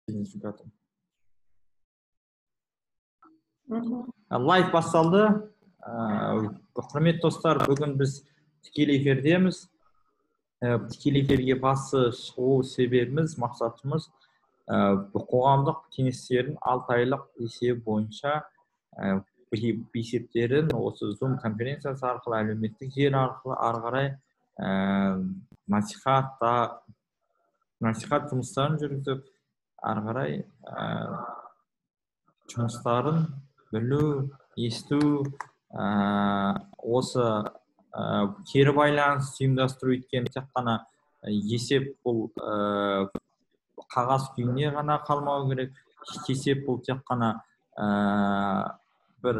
Идентификатор. Лайв басталды. Құрметті достар, бүгін біз тікелей эфирдеміз. Тікелей эфирге басы шығу себебіміз, мақсатымыз қоғамдық кеңестердің 6 айлық есебі бойынша есептерін осы Zoom конференциясы арқылы, әлеуметтік желі арқылы ары қарай насихат жұмыстарын жүргізіп, ары қарай жұмыстарын білу, есту, осы кері байланыс ұйымдастыру. Өйткені тек қана есеп бұл қағаз күйінде ғана қалмау керек. Есеп бұл тек қана бір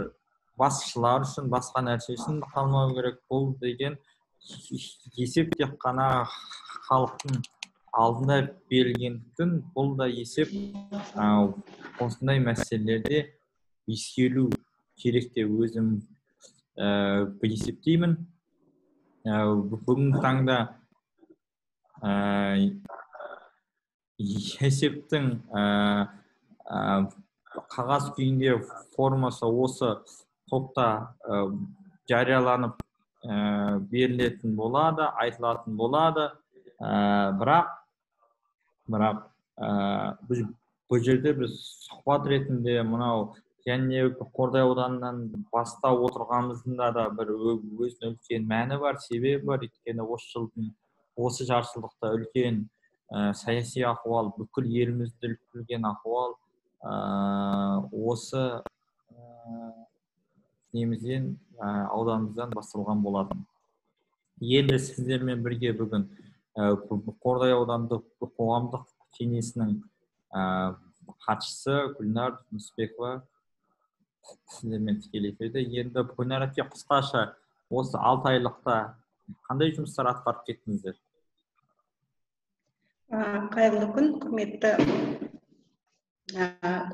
басшылар үшін, басқа нәрсе үшін қалмау керек. Бұл деген есеп тек қана халықтың алдында берілгендіктен, бұл да есеп осындай мәселелерде ескеру керек деп өзім есептеймін. Бүгінгі таңда есептің қағаз күйінде формасы осы топта жарияланып берілетін болады, айтылатын болады. Бірақ бұл жерде біз сұхбат ретінде мынау және Қордай ауданынан бастап отырғанымыздың да бір өзінің үлкен мәні бар, себебі бар. Өйткені осы жылдың, осы жартыжылдықта үлкен саяси ахуал, бүкіл елімізді үлкен ахуал осы немізден, ауданымыздан басталған болатын. Енді сіздермен бірге бүгін Қордай аудандық қоғамдық кеңесінің хатшысы Гүлнар Нүсіпбекова сіздермен тікелей эфирде. Енді Гүлнар әпке, қысқаша осы 6 айлықта қандай жұмыстар атқарып кеттіңіздер? Қайырлы күн, құрметті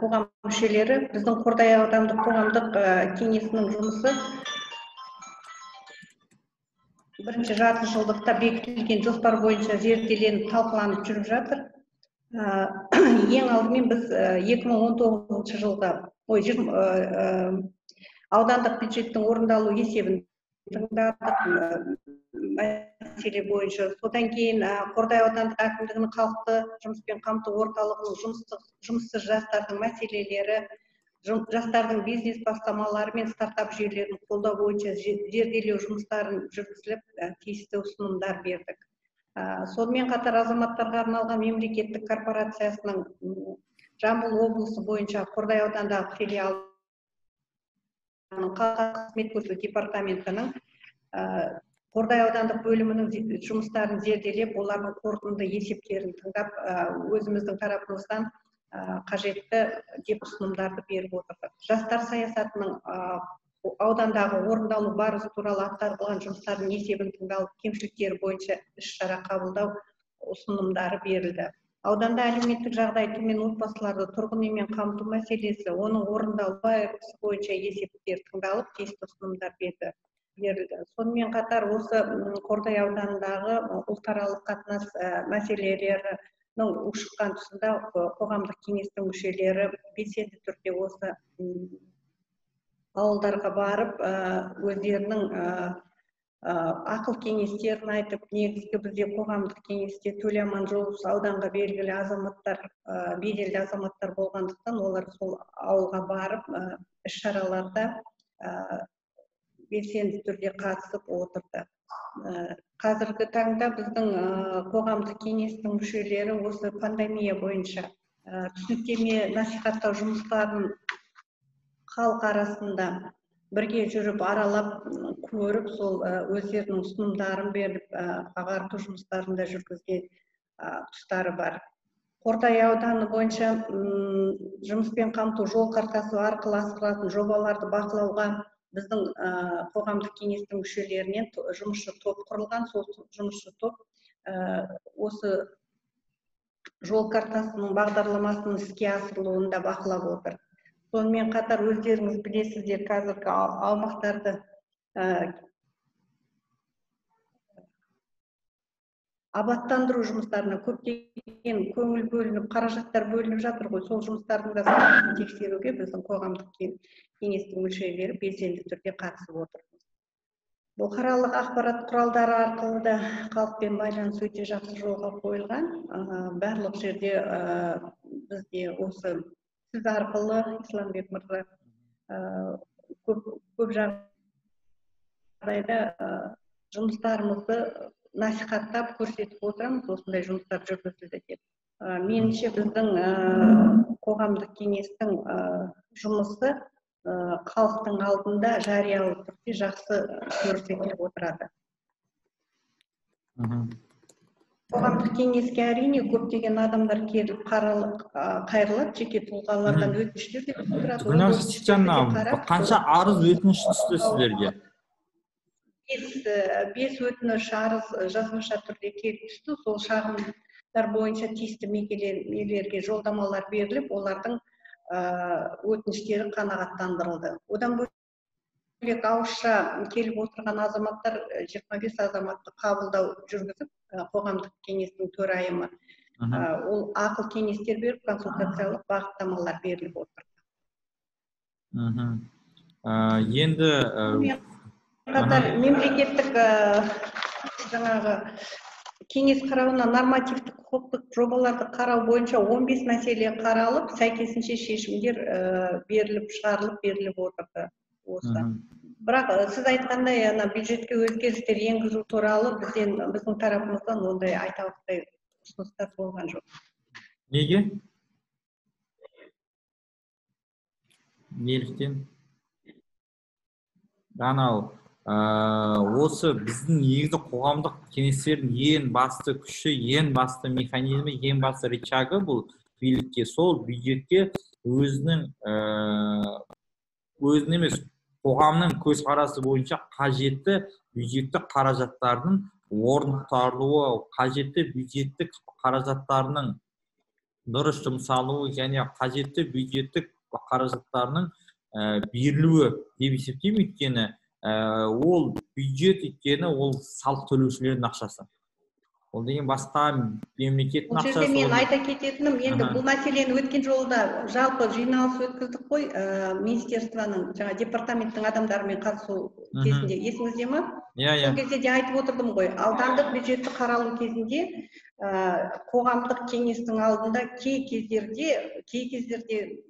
қоғам мүшелері. Біздің Қордай аудандық қоғамдық кеңесінің жұмысы бірінші жарты жылдықта бекітілген жоспар бойынша зерделеніп, талқыланып жүріп жатыр. Ең алдымен біз 2019 жылғы аудандық бюджеттің орындалу есебін тыңдадық мәселе бойынша. Содан кейін Қордай аудандық әкімдігінің халықты жұмыспен қамту орталығының жұмыссыз жастардың мәселелері, жастардың бизнес бастамалары мен стартап жүйелерін қолдау бойынша зерделеу жұмыстарын жүргізіліп, тиісті ұсынымдар бердік. Сонымен қатар азаматтарға арналған мемлекеттік корпорациясының Жамбыл облысы бойынша Қордай ауданындағы филиалының халыққа қызмет көрсету департаментінің Қордай аудандық бөлімінің жұмыстарын зерделеп, олардың қорытынды есептерін тыңдап, өзіміздің тарапымыздан қажетті деп ұсынымдарды беріп отырдық. Жастар саясатының аудандағы орындалу барысы туралы атқарылған жұмыстардың есебін тыңдалып, кемшіліктері бойынша іс-шара қабылдау ұсынымдары берілді. Ауданда әлеуметтік жағдай төмен отбасыларды тұрғын үймен қамту мәселесі, оның орындалу барысы бойынша есептер тыңдалып, тиісті ұсынымдар берілді. Сонымен қатар осы Қордай ауданындағы ұлтаралық қатынас мәселелерінің ушыққан тұсында қоғамдық кеңестің мүшелері белсенді түрде осы ауылдарға барып, өздерінің ақыл кеңестерін айтып, негізгі бізде қоғамдық кеңесте Төле Аманжолов ауданға белгілі азаматтар, беделді азаматтар болғандықтан, олар сол ауылға барып, іс-шараларда белсенді түрде қатысып отырды. Қазіргі таңда біздің қоғамдық кеңестің мүшелері осы пандемия бойынша түсініктеме насихаттау жұмыстарын халық арасында бірге жүріп, аралап, көріп, сол өздерінің ұсынымдарын беріп, ағарту жұмыстарын да жүргізген тұстары бар. Қордай ауданы бойынша жұмыспен қамту жол картасы арқылы асырылатын жобаларды бақылауға біздің қоғамдық кеңестің мүшелерінен жұмысшы топ құрылған. Сол жұмысшы топ осы жол картасының бағдарламасының іске асырылуын да бақылап отыр. Сонымен қатар өздеріңіз білесіздер, қазіргі аумақтарды Абаттандыру жұмыстарына көптеген көңіл бөлініп, қаражаттар бөлініп жатыр ғой. Сол жұмыстардың да сапасын тексеруге біздің қоғамдық кеңестің мүшелері белсенді түрде қатысып отыр. Бұқаралық ақпарат құралдары арқылы да халықпен байланыс өте жақсы жолға қойылған. Барлық жерде бізде осы сіз арқылы, Исламбек мырза, көп жағдайда жұмыстарымызды насихаттап көрсетіп отырамыз, осындай жұмыстар жүргізілді деп. Меніңше, біздің қоғамдық кеңестің жұмысы халықтың алдында жариялы түрде жақсы көрсетіліп отырады. Қоғамдық кеңеске әрине көптеген адамдар келіп қайырылады, жеке тұлғалардан өтініштер де түсіп тұрады. Гүлнар Сейітжановна, қанша арыз өтініш түсті сіздерге? 5 өтініш арыз жазбаша түрде келіп түсті. Сол шағымдар бойынша тиісті мекемелерге жолдамалар беріліп, олардың өтініштері қанағаттандырылды. Одан бөлек ауызша келіп отырған азаматтар 25 азаматты қабылдау жүргізіп, қоғамдық кеңестің төрайымы ол ақыл кеңестер беріп, консультациялық бағыттамалар беріліп отыр. Енді қатар мемлекеттік жаңағы кеңес қарауына нормативтік құқықтық жобаларды қарау бойынша 15 мәселе қаралып, сәйкесінше шешімдер беріліп, шығарылып беріліп отырды осы. Бірақ сіз айтқандай, ана бюджетке өзгерістер енгізу туралы біздің тарапымыздан ондай айтарлықтай ұсыныстар болған жоқ. Неге? Неліктен? Анау осы біздің негізі қоғамдық кеңестердің ең басты күші, ең басты механизмі, ең басты рычагы бұл билікке, сол бюджетке өзінің өзінің емес, қоғамның көзқарасы бойынша қажетті бюджеттік қаражаттардың орнықтырылуы, қажетті бюджеттік қаражаттарының дұрыс жұмсалуы және қажетті бюджеттік қаражаттарының берілуі деп есептеймін. Өйткені ол бюджет, өйткені ол салық төлеушілердің ақшасы. Ол деген басқа мемлекеттің ақшасы. Бұл жерде мен айта кететінім, енді бұл мәселені өткен жолы да жалпы жиналыс өткіздік қой, министерствоның, жаңа департаменттің адамдарымен қатысу кезінде, есіңізде ма? Иә, иә. Сол кезде де айтып отырдым ғой, аудандық бюджетті қаралу кезінде қоғамдық кеңестің алдында кей кездерде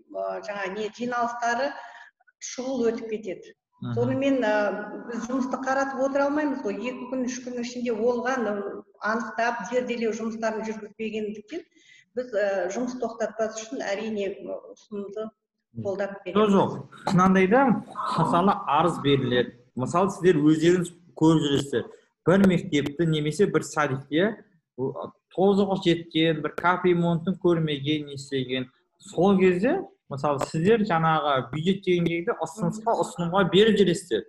жаңа не жиналыстары шұғыл өтіп кетеді. Сонымен біз жұмысты қаратып отыра алмаймыз ғой. 2 күн, 3 күннің ішінде болған анықтап, зерделеу жұмыстарын жүргізбегендіктен біз жұмыс тоқтатпас үшін әрине ұсынымды қолдап береміз. Жоқ, мынандай да, мысалы, арыз беріледі. Мысалы, сіздер өздеріңіз көріп жүресіздер. Бір мектепті немесе бір садикте тозығы жеткен, бір капремонтын көрмеген, не істеген. Сол кезде мысалы, сіздер жаңағы бюджет деген кезде ұсынысқа, ұсынымға беріп жібересіздер.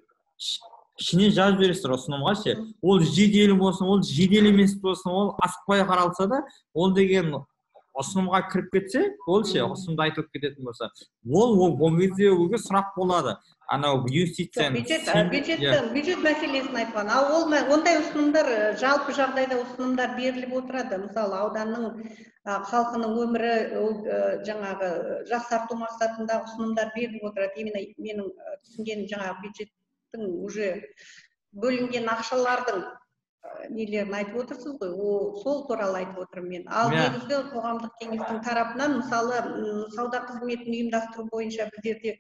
Ішіне жазып жібересіздер ұсынымға ше. Ол жедел болсын, ол жедел емес болсын, ол асықпай қаралса да, ол деген ұсынымға кіріп кетсе, ол ше, ұсынымды айтылып кететін болса, ол кезде сұрақ болады. Анау юстицияның бюджет мәселесін айтқан. Ал ол ондай ұсынымдар, жалпы жағдайда ұсынымдар беріліп отырады. Мысалы, ауданның халқының өмірі ол жаңағы жақсарту мақсатында ұсынымдар беріліп отырады. Именно менің түсінгенім, жаңағы бюджеттің уже бөлінген ақшалардың нелерін айтып отырсыз ғой, сол туралы айтып отырмын мен. Ал негізгі қоғамдық кеңестің тарапынан, мысалы, сауда қызметін ұйымдастыру бойынша біздерде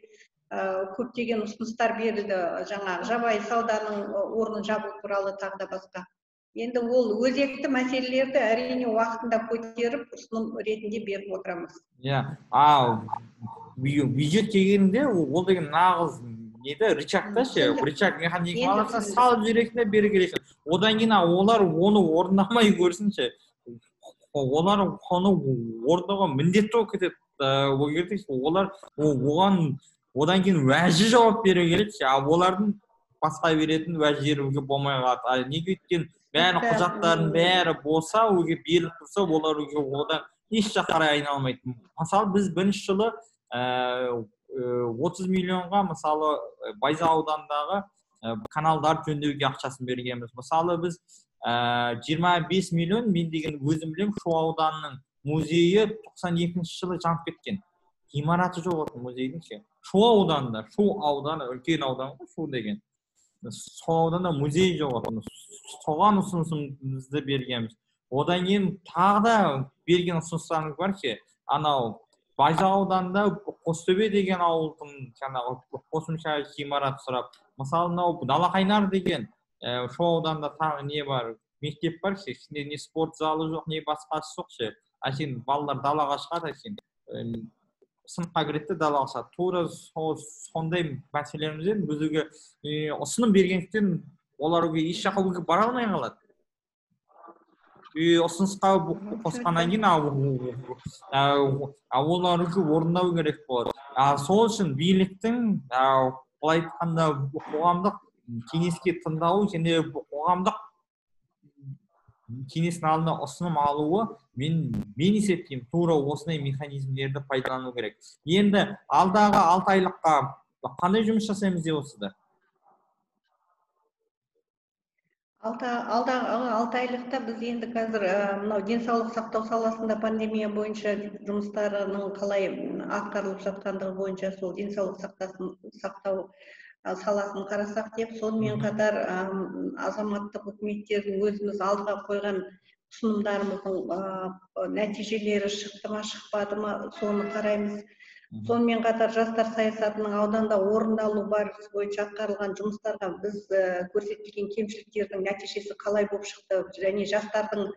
көптеген ұсыныстар берілді, жаңағы жабайы сауданың орнын жабу туралы тағы да басқа. Енді ол өзекті мәселелерді әрине уақытында көтеріп, ұсыным ретінде беріп отырамыз. Иә, ал бюджет дегенде ол деген нағыз неді, рычаг та ше, рычаг механизм аласың, салып жібересің де бері келесің. Одан кейін олар оны орындамай көрсінші. Олар оны орындауға міндетті болып кетеді. Ол жерде олар оған одан кейін уәжі жауап беру керек ше, ал олардың басқа беретін уәждері болмай қалады. Неге өйткені бәрі құжаттардың бәрі болса, оге беріліп тұрса, олар одан еш жаққа қарай айналмайды. Мысалы, біз бірінші жылы 30 миллионға, мысалы, Байзақ ауданындағы каналдарды жөндеуге ақшасын бергенбіз. Мысалы, біз 25 миллион мен деген өзім білемін, Шу ауданының музейі 92 жылы жанып кеткен. Ғимараты жоқ еді музейдің ше. Шу ауданында, Шу ауданы үлкен аудан ғой, Шу деген. Сол ауданда музей жоқ еді. Соған ұсынысымызды бергенбіз. Одан кейін тағы да берген ұсыныстарымыз бар ше. Анау Байзақ ауданында Қостөбе деген ауылдың жаңағы қосымша ғимарат сұрап, мысалы мынау Далақайнар деген Шу ауданында тағы не бар, мектеп бар ше, ішінде не спорт залы жоқ, не басқасы жоқ ше. Әшейін балалар далаға шығады, әшейін сыныпқа кіреді де далаға шығады. Тура сондай мәселелерімізден бізге ұсыным бергендіктен олар еш жаққа бара алмай қалады. Ұсынысқа қосқаннан кейін олар орындау керек болады. Сол үшін биліктің, былай айтқанда, қоғамдық кеңеске тыңдауы және қоғамдық кеңестің алдына ұсыным алуы, мен есептеймін, тура осындай механизмдерді пайдалану керек. Енді алдағы 6 айлыққа қандай жұмыс жасаймыз деп отырсыздар? Алдағы 6 айлықта біз енді қазір мынау денсаулық сақтау саласында пандемия бойынша жұмыстарының қалай атқарылып жатқандығы бойынша сол денсаулық сақтау саласын қарасақ деп, сонымен қатар азаматтық үкіметтердің өзіміз алдыға қойған ұсынымдарымыздың нәтижелері шықты ма, шықпады ма, соны қараймыз. Сонымен қатар жастар саясатының ауданда орындалу барысы бойынша атқарылған жұмыстарға біз көрсетілген кемшіліктердің нәтижесі қалай болып шықты және жастардың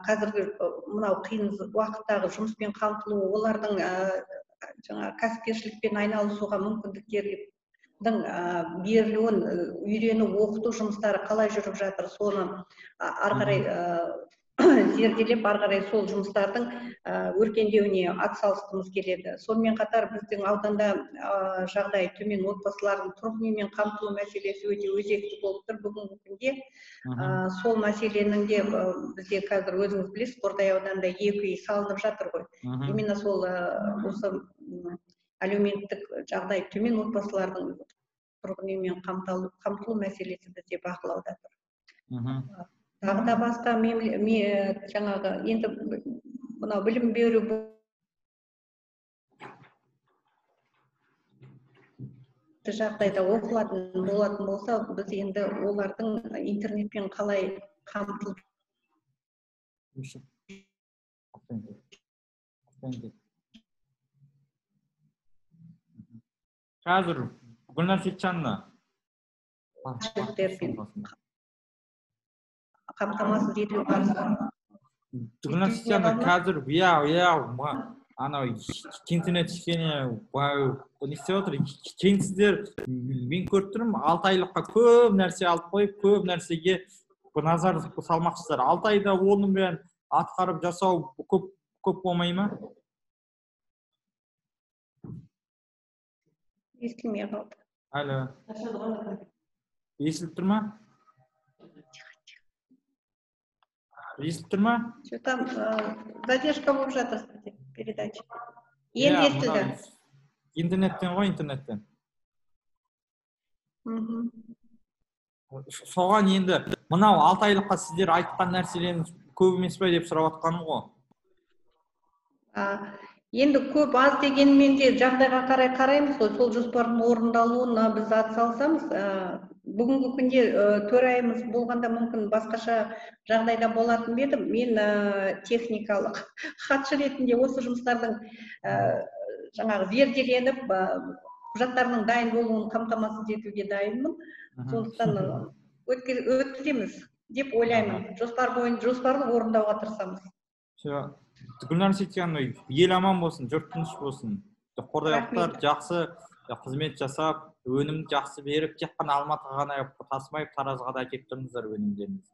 қазіргі мынау қиын уақыттағы жұмыспен қамтылуы, олардың жаңа кәсіпкершілікпен айналысуға мүмкіндіктердің берілуін үйрену, оқыту жұмыстары қалай жүріп жатыр, соны ары қарай зерделеп, ары қарай сол жұмыстардың өркендеуіне атсалысқымыз келеді. Сонымен қатар біздің ауданда жағдайы төмен отбасылардың тұрғын үймен қамтылу мәселесі өте өзекті болып тұр бүгінгі күнде. Сол мәселенің де бізде қазір өзіңіз білесіз, Қордай ауданында 2 үй салынып жатыр ғой. Именно сол осы әлеуметтік жағдайы төмен отбасылардың тұрғын үймен қамтылу мәселесі бізде бақылауда тұр. Тағы да басқа жаңағы енді мынау білім беру жағдайда оқылатын болатын болса, біз енді олардың интернетпен қалай қамтылып қазір Гүлнар Сейтжановна қамтамасыз етілу барысы. Гүлнар Сейтжановна, қазір иә анау интернет кішкене не істеп отыр. Кеңсіздер, мен көріп тұрмын, 6 айлыққа көп нәрсе алып қойып, көп нәрсеге назар салмақшысыздар. 6 айда оның бәрін атқарып жасау көп болмай ма? Естілмей қалды. Алло. Естіліп тұр ма? Естіліп тұр ма? Что там задержка болып жатыр передача. Енді естілді. Интернеттен ғой, интернеттен. Соған енді мынау 6 айлыққа сіздер айтқан нәрселеріңіз көп емес пе деп сұрап жатқаным ғой. Енді көп аз дегенмен де жағдайға қарай қараймыз ғой, сол жоспардың орындалуына біз атсалысамыз. Бүгінгі күнде төрайымыз болғанда мүмкін басқаша жағдайда болатын ба едім. Мен техникалық хатшы ретінде осы жұмыстардың жаңағы зерделеніп, құжаттарының дайын болуын қамтамасыз етуге дайынмын. Сондықтан өткіземіз деп ойлаймын. Жоспар бойынша жоспарды орындауға тырысамыз. Гүлнар Сейтжановна, ел аман болсын, жұрт тыныш болсын. Қордайлықтар жақсы қызмет жасап, өнімді жақсы беріп, тек қана Алматыға ғана тасымай, Таразға да әкеліп тұрыңыздар өнімдеріңізді.